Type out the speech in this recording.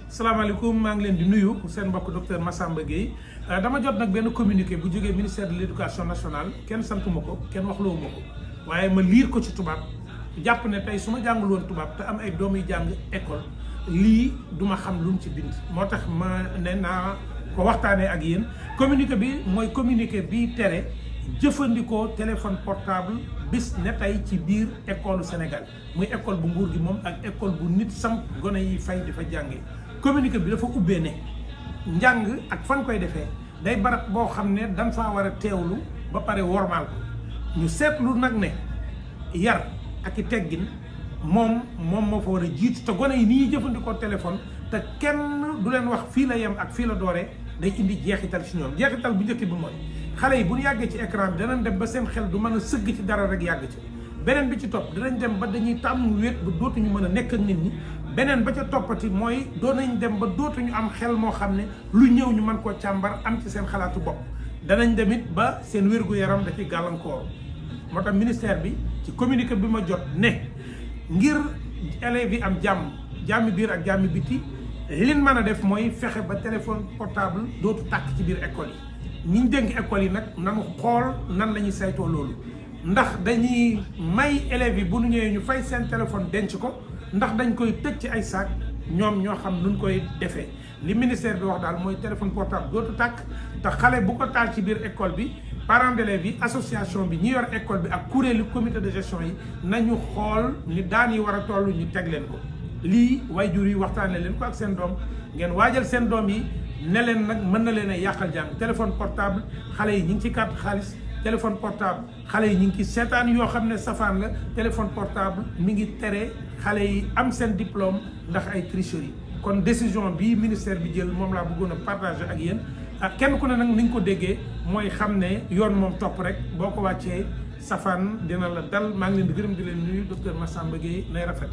salaamaaleykum maa ngi leen di nuyu seen mbokk docteur Massamba Gueye dama jot nag benn communiqué bu jógee ministère de l' éducation nationale kenn santuma ko kenn waxloo ma ko waaye ma liir ko ci tubaab jàpp ne tey su ma jàngul woon tubaab te am ay doom yu jàng école lii duma xam lu mu ci bind. moo tax ma ne naa ko waxtaanee ak yéen communiqué bi mooy communiqué bi tere jëfandikoo téléphone portable bis ne tey ci biir école Sénégal muy école bu nguur gi moom ak école bu nit samp gone yi fay di fa jàngee. communiqué bi dafa ubbee ne njàng ak fan koy defee day barab boo xam ne dañ faa war a teewlu ba pare wormaal ko ñu seetlu nag ne yar ak i teggin moom moo fa war a jiitu te gone yi ni ñuy jëfandikoo téléphone te kenn du leen wax fii la yem ak fii la dooree day indi jeexital ci ñoom jeexital bu njëkk bi mooy xale yi bu ñu yàggee ci écran bi danañ dem ba seen xel du mën a sëgg ci dara rek yàgg ci beneen bi ci topp dinañ dem ba dañuy tàmm wéet ba dootuñu mën a nekk ak nit ñi beneen ba ca toppati mooy doonañ dem ba dootuñu am xel moo xam ne lu ñëw ñu mën koo càmbar am ci seen xalaatu bopp danañ demit ba seen wér-gu-yaram da ci gàllankoor moo tax ministère bi ci communiqué bi ma jot ne ngir élèves yi am jàmmi biir ak jàmmi biti liñ mën a def mooy fexe ba téléphone portable dootu tàkk ci biir école yi ñi ñu dénk école yi nag nanu xool nan la ñuy saytoo loolu ndax dañuy may élèves yi bu nu ñëwee ñu fay seen téléphone denc ko ndax dañ koy tëj ci ay sac ñoom ñoo xam nuñ koy defee li ministère bi wax daal mooy téléphone portable dootu tàkk te xale bu ko taal ci biir école bi parents d'élèves yi association bi ñi yor école bi ak kuréelu comité de gestion yi nañu xool ni daan yi war a toll ñu teg leen ko lii waajur yi waxtaanee leen ko ak seen doom ngeen waajal seen doom yi ne leen nag mën na leen a yàqal jàng téléphone portable xale yi ñu ngi ci carte xaalis téléphone portable xale yi ñu ngi ci seetaan yoo xam ne safaan la téléphone portable mi ngi tere xale yi am seen diplôme ndax ay tricherie kon décision bi ministère bi jël moom laa bëggoon a partager ak yéen ak kenn ku ne nag ni ñu ko déggee mooy xam ne yoon moom topp rek boo ko wàccee safaan dina la dal maa ngi leen di gërëm di leen nuyu docteur Massamba Gueye nay rafet